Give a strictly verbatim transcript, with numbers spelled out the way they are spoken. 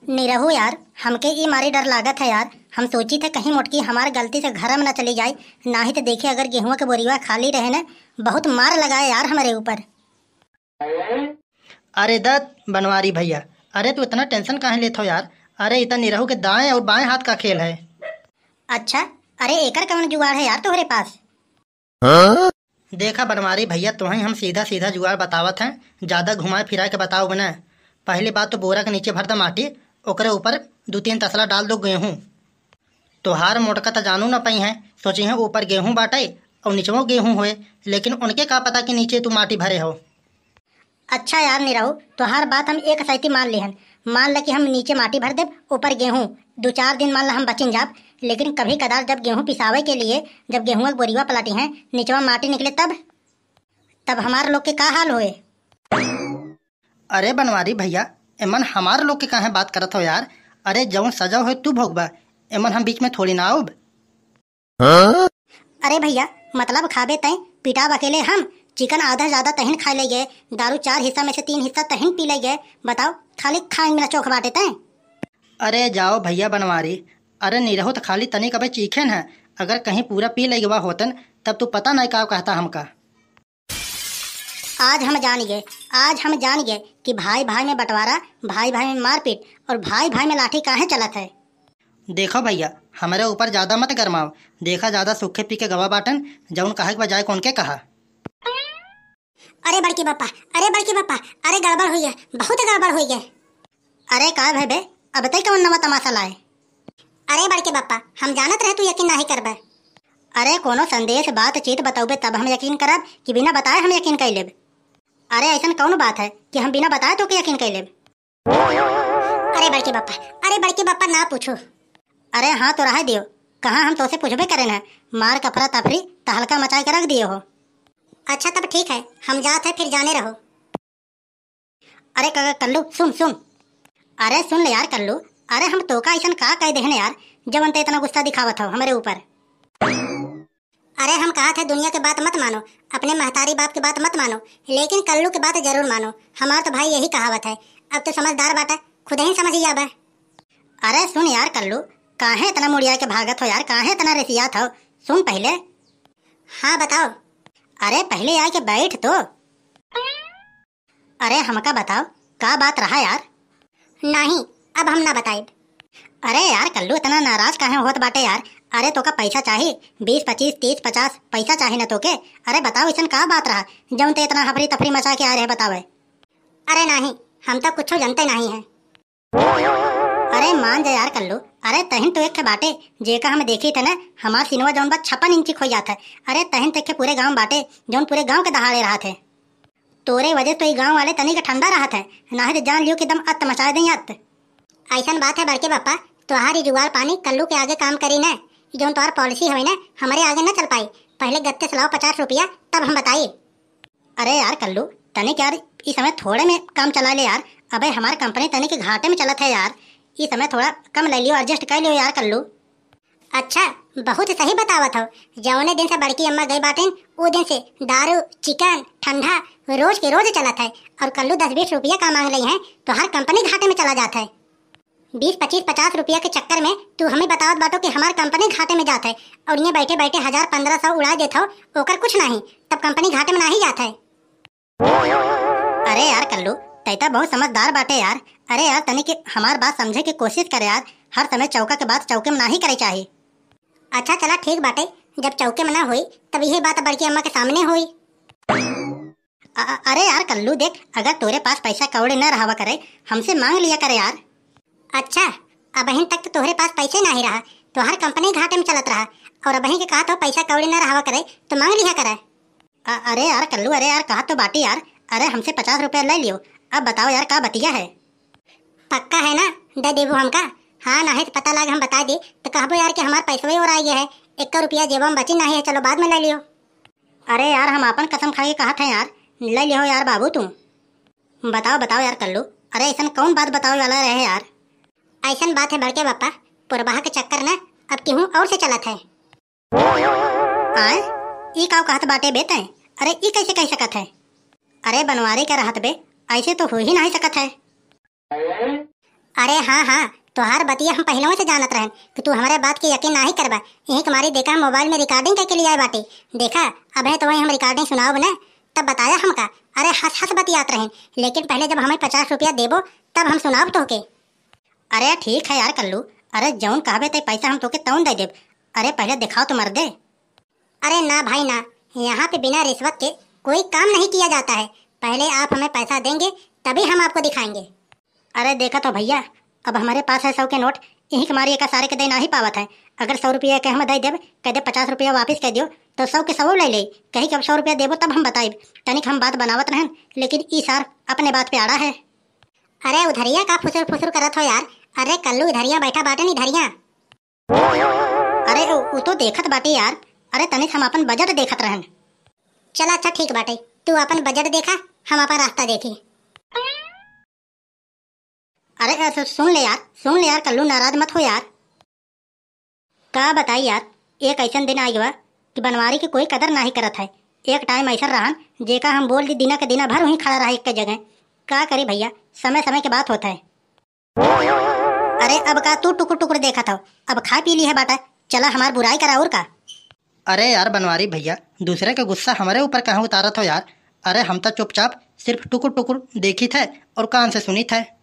निरहू यार, हमके ई मारी डर लागत है यार। हम सोचित है कहीं मोटकी हमार गलती से घर में न चली जाए, नाहीं तो देखे अगर गेहुआ के बोरिया खाली रहे न, बहुत मार लगाए यार हमरे ऊपर। अरे दत्त बनवारी भैया, अरे तू इतना tension काहे लेत हो यार? अरे इतना निरहू के दाएं और बाएं हाथ का खेल है। अच्छा, अरे एकर कौन जुगाड़ है यार तोहरे पास? देखा बनवारी भैया, तोहई हम सीधा सीधा जुगाड़ बतावत हैं, ज्यादा घुमाए फिराए के बताउब न। पहली बात तो बोरा के नीचे भर द माटी, ओकरे ऊपर दू तीन तसला डाल दो गेहूं। तोहार मोटका त जानू न पइहैं, सोचिहैं ऊपर गेहूं बाटे और निचवो गेहूं होए, लेकिन उनके का पता कि नीचे तू माटी भरे हो। अच्छा यार निरहू, तोहार बात हम एक सैती मान लिहन। मान ल कि हम नीचे माटी भर देब, ऊपर गेहूं। दू चार दिन मान ल हम बचिन जाब, लेकिन कभी कदार जब गेहूं पिसावे के लिए, जब गेहुआ के बोरिया पलटिहैं, निचवा माटी निकले तब, तब हमार लोग के का हाल होए? अरे बनवारी भैया, एमन हमार लोग के काहे बात करत हो यार? अरे जौन सजा होए तू भोगबा, एमन हम बीच में थोड़ी ना आउब। अरे भैया, मतलब खाबे तैं, पिटाब अकेले हम, चिकन आधा ज्यादा तहिन खाए ले गए, दारू चार हिस्सा में से तीन हिस्सा तहिन पी ले गए, बताओ, खाली खाए में चोख बाटे तैं। अरे जाओ भैया बनवारी, अरे निरहू त खाली तनिक अबे चीखेन है, अगर कहीं पूरा पी ले गवा होतन, तब तू पता नहीं का कहता हमका। आज हम जान गए, आज हम जान गए कि भाई भाई में बंटवारा, भाई भाई में मारपीट और भाई भाई में लाठी काहे चलत है। देखो भैया, हमरे ऊपर ज्यादा मत गरमाओ। देखा, ज्यादा सूखे पी के गवा बाटन, जौन कहे के बजाय कौन के कहा। अरे बड़के बप्पा, अरे बड़के बप्पा, अरे गड़बड़ हुई है, बहुत गड़बड़ हुई है। अरे का भय बे, अब तक कौन नवा तमाशा लाए? अरे बड़के बप्पा, हम जानत रहे तू यकीन नाही करबे। अरे कोनो संदेश, बातचीत बतौबे तब हम यकीन करब कि बिना बताए हम यकीन कर लेब? अरे ऐसन कौन बात है कि हम बिना बताए तो के यकीन कर लेब? अरे बड़के बप्पा, अरे बड़के बप्पा ना पूछो। अरे हाँ तो रहे दियो, कहाँ हम तोसे पूछबे करेन है, मार कफरा तफरी तहलका मचाए के रख दिए हो। अच्छा तब ठीक है, हम जात है फिर जाने रहो। अरे क-, कल्लू सुन सुन। अरे सुन ले यार कल्लू, अरे हम तोका ऐसन का कह देहन यार, जवन ते इतना गुस्सा दिखावत हो हमरे ऊपर। अरे हम कहा थे दुनिया के बात मत मानो, अपने महतारी बाप के बात मत मानो, लेकिन कल्लू के बात जरूर मानो। हमार तो भाई यही कहावत है, अब तो समझदार बाटा, खुद ही समझ जाबे। अरे सुन यार कल्लू, काहे इतना मुड़िया के भागत हो यार, काहे इतना रिसियात हो? सुन पहले। हाँ बताओ। अरे पहले आके बैठ तो। अरे हमका बताओ, का बात रहा यार? नहीं, अब हम ना बताइब। अरे यार कल्लू, इतना नाराज काहे होत बाटे यार? अरे तोका पैसा चाही, बीस पच्चीस तीस पचास पैसा चाही ना तोके? अरे बताओ, ऐसन का बात रहा जौन ते इतना हफरी तफरी मचा के आ रहे, बतावे? अरे नहीं, हम तो कुछ जानते नहीं है। अरे मान जा यार कल्लू, अरे तहिन तो एक ठे बाटे, जेका हम देखी थे ना, हमार सिनवा जौन बा छप्पन इंची खोई जात है। अरे तहिन तो एक ठे पूरे गांव बाटे, जौन पूरे गांव के दहाड़े रहा थे। तोरे वजह से तो ई गांव वाले तनिक ठंडा रहत है, नाहीं तो जान लियो कि दम अत्त मचाए दें अत्त। ऐसन बात है बड़के बप्पा, तोहार ई जुगाड़ पानी कल्लू के आगे काम करी न। ई जौन तोहार policy हवे न, हमरे आगे न चल पाई। पहले गत्ते से लाओ पचास रुपया, तब हम बताई। अरे यार कल्लू, तनिक यार, ई समय थोड़े में काम चला ले यार। अबे हमार company तनिक घाटे में चलत है यार, ई समय थोड़ा कम ले लियो, adjust कर लियो यार कल्लू। अच्छा, बहुत सही बतावत हो। जौने दिन से बड़की अम्मा गई बाटिन, उ दिन से दारू, चिकन, ठंडा रोज के रोज चलत है। और कल्लू दस बीस रुपया का मांग लई है, तोहार company घाटे में चला जात है। बीस पच्चीस पचास रुपया के चक्कर में तू हमें बतावत बाटो कि हमार company घाटे में जात है, और ये बैठे बैठे हजार पन्द्रह सौ उड़ा देत हो, ओकर कुछ नहीं, तब company घाटे में नहीं जात है। अरे यार कल्लू, तै त बहुत समझदार बाटे यार। अरे यार, तनिक हमार बात समझे के कोशिश कर यार। हर समय चौका के बात चौके में नाही करे चाही। अच्छा चला ठीक बाटे, जब चौके में ना होई तब यही बात बड़की अम्मा के सामने होई। अ-, अ-, अरे यार कल्लू देख, अगर तोरे पास पैसा कौड़ी न रहवा करे, हमसे मांग लिया करे यार। अच्छा, अबहिन तक तो तोहरे पास पैसे नाही रहा, तोहार company घाटे में चलत रहा, और अबहिन के कहा तो पैसा कौड़ी न रहवा करे तो मांग लिया करे। अ-, अरे यार कल्लू, अरे यार कहा तो बाटी यार, अरे हमसे पचास रुपया ले लियो, अब बताओ यार का बतिया है? पक्का है ना, दे देबो हमका? हाँ, नाहीं तो पता लाग हम बता दे तो कहबो यार कि हमार पैसवे और आ गया है, एक रुपया जेबा में बची नहीं है, चलो बाद में ले लियो। अरे यार, हम आपन कसम खा के कहत हैं यार, ले लियो यार बाबू तू। बताओ, बताओ यार कल्लू, अरे ऐसन कौन बात बतावे वाला रहे यार? ऐसन बात है बड़के बापा, पुरबहा के चक्कर ना अब केहू और से चलत है। आय, ई का कहत बाटे बे तैं? अरे ई कैसे कह सकत है? अरे बनवारी के रहत बे, ऐसे तो हो ही नहीं सकत है। अरे हाँ हाँ, तोहार बतिया हम पहिलवे से जानत रहन कि तू हमरे बात के यकीन नाहीं करबा। यही के मारी देखा हम मोबाइल में रिकॉर्डिंग करके लियाए बाटी। देखा, अबे तो वही हम रिकॉर्डिंग सुनाउब न, तब बताया हमका। अरे हँस हँस बतियात रहन, लेकिन पहले जब हमें पचास रुपया देबो तब हम सुनाउब तोहके। अरे ठीक है यार कल्लू, अरे जौन कहबे ते पैसा हम तोके तौन दे देब। अरे पहले दिखाओ तो मर्दे। अरे ना भाई ना, यहाँ पे बिना रिश्वत के कोई काम नहीं किया जाता है। पहले आप हमें पैसा देंगे तभी हम आपको दिखाएंगे। अरे देखत हो भइया, अब हमरे पास है सौ के नोट, यही के मारी एका सारे के दे नाहीं पावत है। अगर सौ रुपया के हम दे देब, कह दे पचास रुपया वापिस कर दियो, तो सौ के सौ ले ले। कही कि अब सौ रुपया देबो तब हम बताइब, तनिक हम बात बनावत रहन, लेकिन ई सार अपने बात पे अड़ा है। अरे उधरिया का फुसुर फुसुर करत हो यार? अरे कल्लू इधरिया बैठा बाटे नी इधरिया। अरे उ, उ तो देखत बाटे यार। अरे तनिक हम अपन बजट देखत रहन। चला अच्छा ठीक बाटे, तू अपन बजट देखा, हम अपन रास्ता देखी। अरे अ, सु-, सुन ले यार, सुन ले यार कल्लू, नाराज मत हो यार। का बताई यार, एक ऐसन दिन आइ गवा कि बनवारी के कोई कदर नाहीं करत है। एक टाइम ऐसन रहन, जेका हम बोल दी दिना के दिना भर वहीं खड़ा रहा एक के जगह। का करी भइया, समय समय के बात होत है। अरे अब का तू टुकुर टुकुर देखत हो? अब खा पी ली है बाटा, चला हमार बुराई करा और का। अरे यार बनवारी भइया, दूसरे के गुस्सा हमरे ऊपर कहाँ उतारत हो यार? अरे हम तो चुपचाप सिर्फ टुकुर टुकुर देखित है और कान से सुनित है।